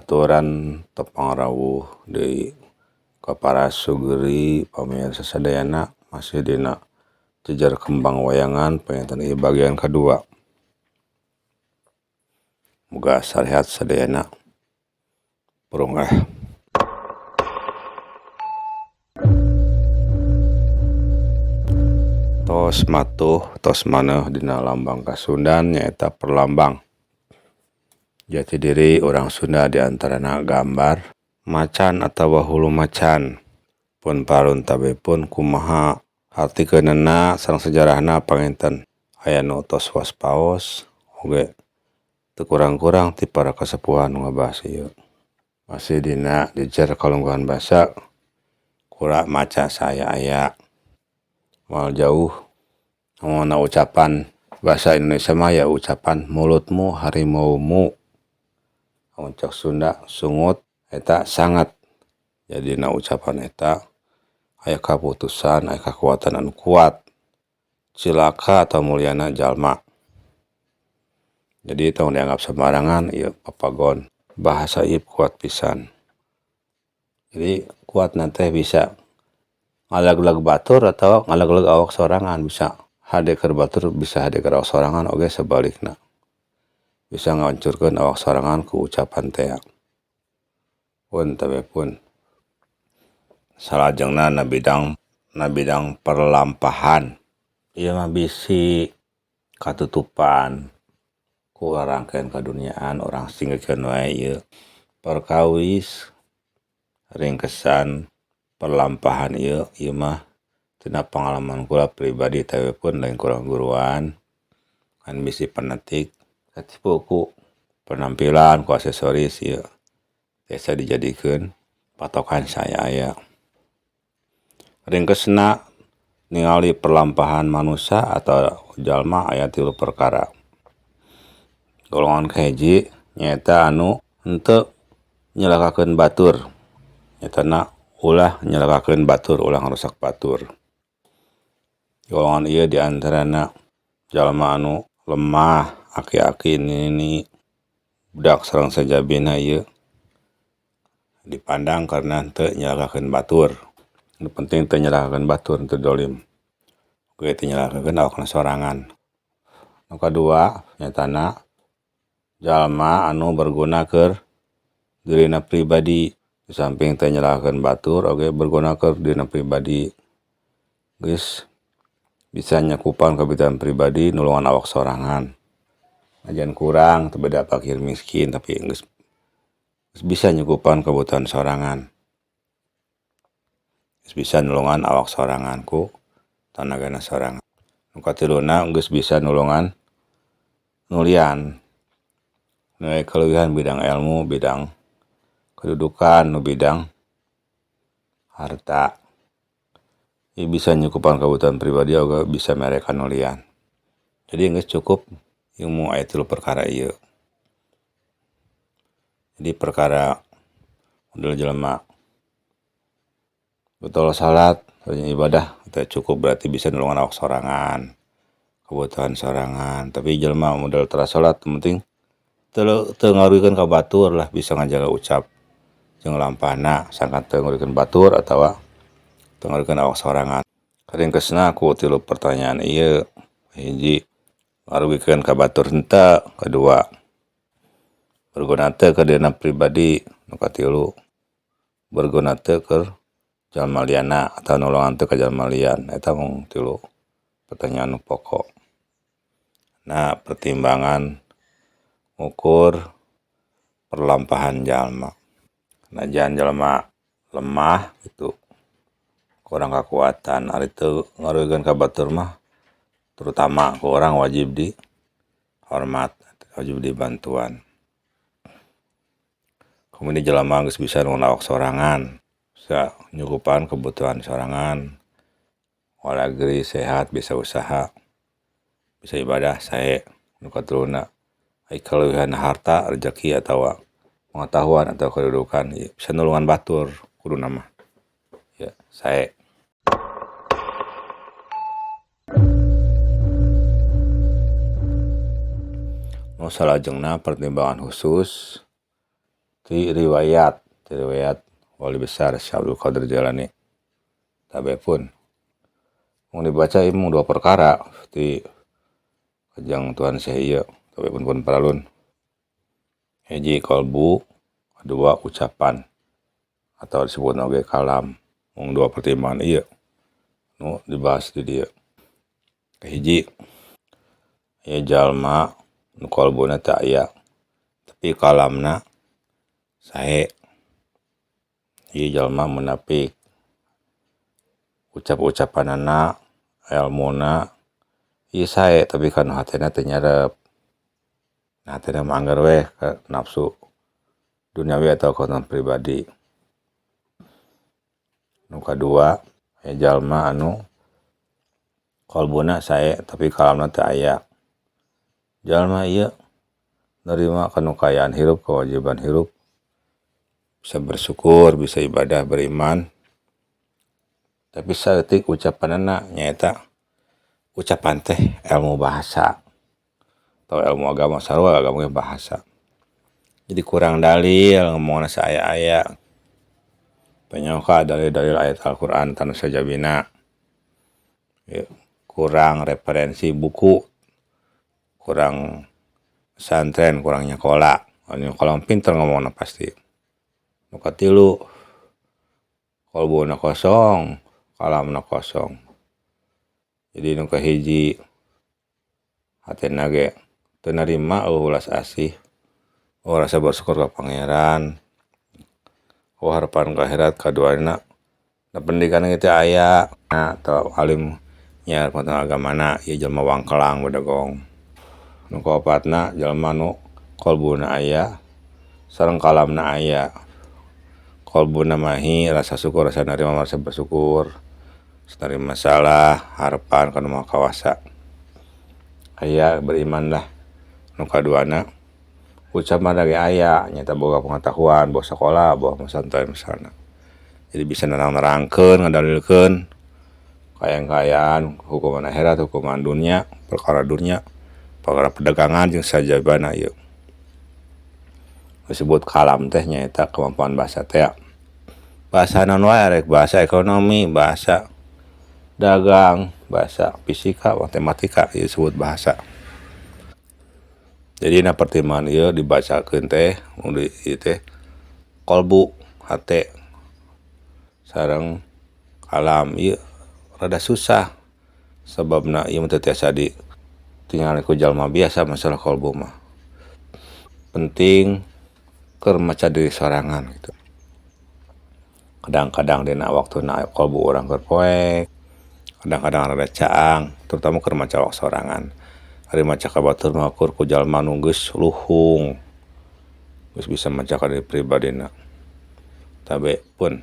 Babaturan tepang rawuh deui ka para sugeri pamirsa sadayana masih dina jejer kembang wayangan panginten ieu bagian kadua. Muga sarehat sadayana purung ah. Tos matuh tos maneuh dina lambang Kasundan nyaeta perlambang jati diri urang Sunda diantarana gambar macan atawa hulu macan pun parun tabe pun kumaha artikeunana sareng sejarahna panginten aya nu tos waspaos oge teu kurang-kurang ti para kasepuhan nu ngabahas ieu masih dina jejer kalungguhan basa kula maca saaya-aya moal jauh na ucapan bahasa Indonesia mah aya ucapan mulutmu harimaumu lamun cek Sunda sungut eta sangat jadi na ucapan eta aya kaputusan aya kakuatan anu kuat cilaka atau mulyana jalma jadi tong dianggap sembarangan ieu papagon bahasa ieu kuat pisan jadi kuatna teh bisa ngalegleg batur atawa ngalegleg awak sorangan bisa hade keur batur bisa hade keur awak sorangan oge sabalikna bisa ngahancurkeun awak sorangan ku ucapan tea pun tabe pun salajengna na bidang perlampahan ieu mah bisi katutupan ku rangkeun kaduniaan urang singkeun wae ieu perkawis ringkesan perlampahan ieu ieu mah tina pangalaman kula pribadi tabe pun lain kurang guruan kan bisi fanatik katipu ku penampilan ku aksesoris ieu biasa dijadikeun patokan saaya-aya ringkesna ningali perlampahan manusia atau jalma aya tilu perkara golongan kahiji nyaeta anu henteu nyelakakeun batur nyaetana ulah nyelakakeun batur ulah ngarusak batur golongan ieu diantarana jalma anu lemah aki-aki nini budak sareng sajabina ieu dipandang karena henteu nyelakakeun batur nu penting teu nyelakakeun batur teu dolim oge teu nyelakakeun awakna sorangan nu kadua nyaetana jalma anu berguna keur dirina pribadi di samping teu nyelakakeun batur oge berguna keur dirina pribadi geus bisa nyakupan kebutuhan pribadi nulungan awak sorangan ajan kurang teu beda fakir miskin tapi geus bisa nyukupan kebutuhan sorangan geus bisa nulungan awak sorangan ku tanagana sorangan nu katiluna geus bisa nulungan nulian nu aya kaleuwihan bidang ilmu bidang kedudukan nu bidang harta ieu bisa nyukupan kebutuhan pribadi oge bisa mere ka nu lian jadi geus cukup ilmu aya tilu perkara ieu jadi perkara model jelema betul salat ibadah teu cukup berarti bisa nulungan awak sorangan kebutuhan sorangan tapi jelema model tara salat penting teu ngarugikeun ka batur lah bisa ngajaga ucap jeung lampahna sangkan teu ngarugikeun batur atawa teu ngarugikeun awak sorangan karingkesna ku tilu pertanyaan ieu hiji ngarugikeun ka batur henteu kadua berguna teu ka dirina pribadi nu katilu berguna teu keur jalma lianna atawa nulungan teu ka jalma lian eta mung tilu pertanyaan nu pokok nah pertimbangan ngukur perlampahan jalma najan jalma lemah gitu kurang kakuatan ari teu ngarugikeun ka batur mah terutama ku urang wajib dihormat wajib dibantuan kemudian jelema geus bisa nulungan awak sorangan bisa nyukupan kebutuhan sorangan walagri sehat bisa usaha bisa ibadah sae nu katiluna ai kaleuwihan harta rejeki atawa pengetahuan atau kedudukan bisa nulungan batur kuduna mah ya sae. Nu salajengna pertimbangan khusus Ti riwayat wali besar Syekh Abdul Qadir Jailani. Tabe pun mun dibaca ieu mung dua perkara ti kajang Tuhan Syekh ieu tabe pun pun paralun. Hiji qalbu, kadua ucapan atau disebut oge kalam. Mung dua pertimbangan ieu nu dibahas di dieu. Kahiji aya jalma nu qalbuna teu aya tapi kalamna sae. Ieu jalma munafik. Ucap-ucapanana, elmuna ieu sae tapi kana hatena teu nyarep. Nah hatena mah angger weh ka nafsu duniawi atau keuntungan pribadi. Nu kadua aya jalma anu qalbuna sae tapi kalamna teu aya. Jalma ieu nerima kana kaayaan hirup, kewajiban hirup, bisa bersyukur, bisa ibadah, beriman. Tapi saeutik ucapanana nyaeta ucapan teh ilmu bahasa atau ilmu agama sarua agama ge bahasa. Jadi kurang dalil ngomongna saaya-aya. Penyoka dalil-dalil ayat Al-Qur'an tanu sajabina. Kurang referensi buku, kurang pesantren, kurang nyakola. Nyakola pinter ngomongna pasti. Nu katilu qalbuna kosong, kalamna kosong. Jadi nu kahiji hatena ge teu narima eueuh ulas asih, eueuh rasa bersyukur ka Pangeran, eueuh harapan ka akhirat. Kaduana da pendidikan ge teu aya atau alim nya tentang agamana ieu jalma wangkelang bedegong. Nu kaopatna jalma nu qalbuna aya sareng kalamna aya. Qalbuna mahi rasa syukur, rasa narima, rasa bersyukur, narima masalah, harapan kana Maha Kawasa. Aya beriman lah. Nu kaduana ucapan ge aya nyaeta boga pengetahuan, boga sakola, boga pesantren misalna. Jadi bisa nerang-nerangkeun, ngadalilkeun kaayaan-kaayaan, hukuman akhirat, hukuman dunia, perkara dunia, perkara perdagangan jeung sajabana ieu. Disebut kalam teh nyaeta kemampuan bahasa teh. Bahasa naon wae rek bahasa ekonomi, bahasa dagang, bahasa fisika, matematika ieu disebut bahasa. Jadi na pertimbangan ieu dibacakeun teh ieu teh qalbu hate sareng kalam ieu rada susah sababna ieu mah teu tiasa ditingali ku jalma biasa masalah qalbu mah. Penting keur maca diri sorangan gitu. Kadang-kadang dina waktuna qalbu urang keur poek, kadang-kadang rada caang, terutama keur maca awak sorangan. Ari maca ka batur mah kur ku jalma nu geus luhung, geus bisa maca ka diri pribadina. Tabe pun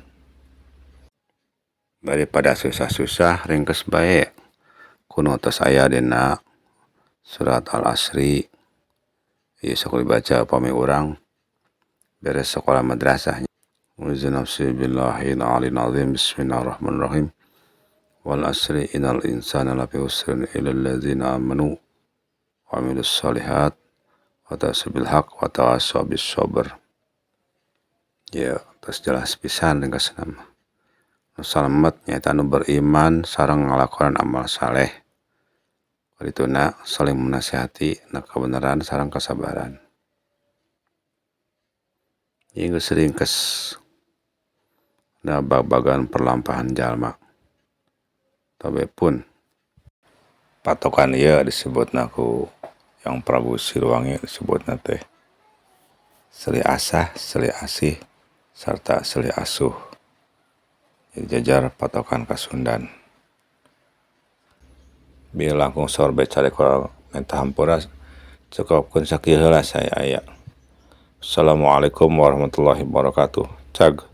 daripada susah-susah ringkes bae kuno tos aya dina surat Al-Asri. Ieu sok dibaca upami urang beres sekolah madrasah. Uzu nafsi billahi alil azim. Bismillahirrahmanirrahim. Wal asri innal insana lafi khusrin illal ladzina amanu wa amilus solihat wa tawassaw bil haqq wa tawassaw bis sabr. Ya, tos jelas pisan ringkasna mah. Nu salamet nyaeta anu beriman sareng ngalakonan amal saleh. Karituna saling menasehati na kebenaran sareng kesabaran. Ieu geus ringkes da bag-bagan perlampahan jalma. Tabe pun patokan ieu disebutna ku Yang Prabu Siliwangi disebutna teh silih asah, silih asih, sarta silih asuh. Jadi jajar patokan kasundan. Bieu langkung saur bae cari kurang minta hampura cekapkeun sakieu heula saya aya. Assalamualaikum warahmatullahi wabarakatuh. Cag.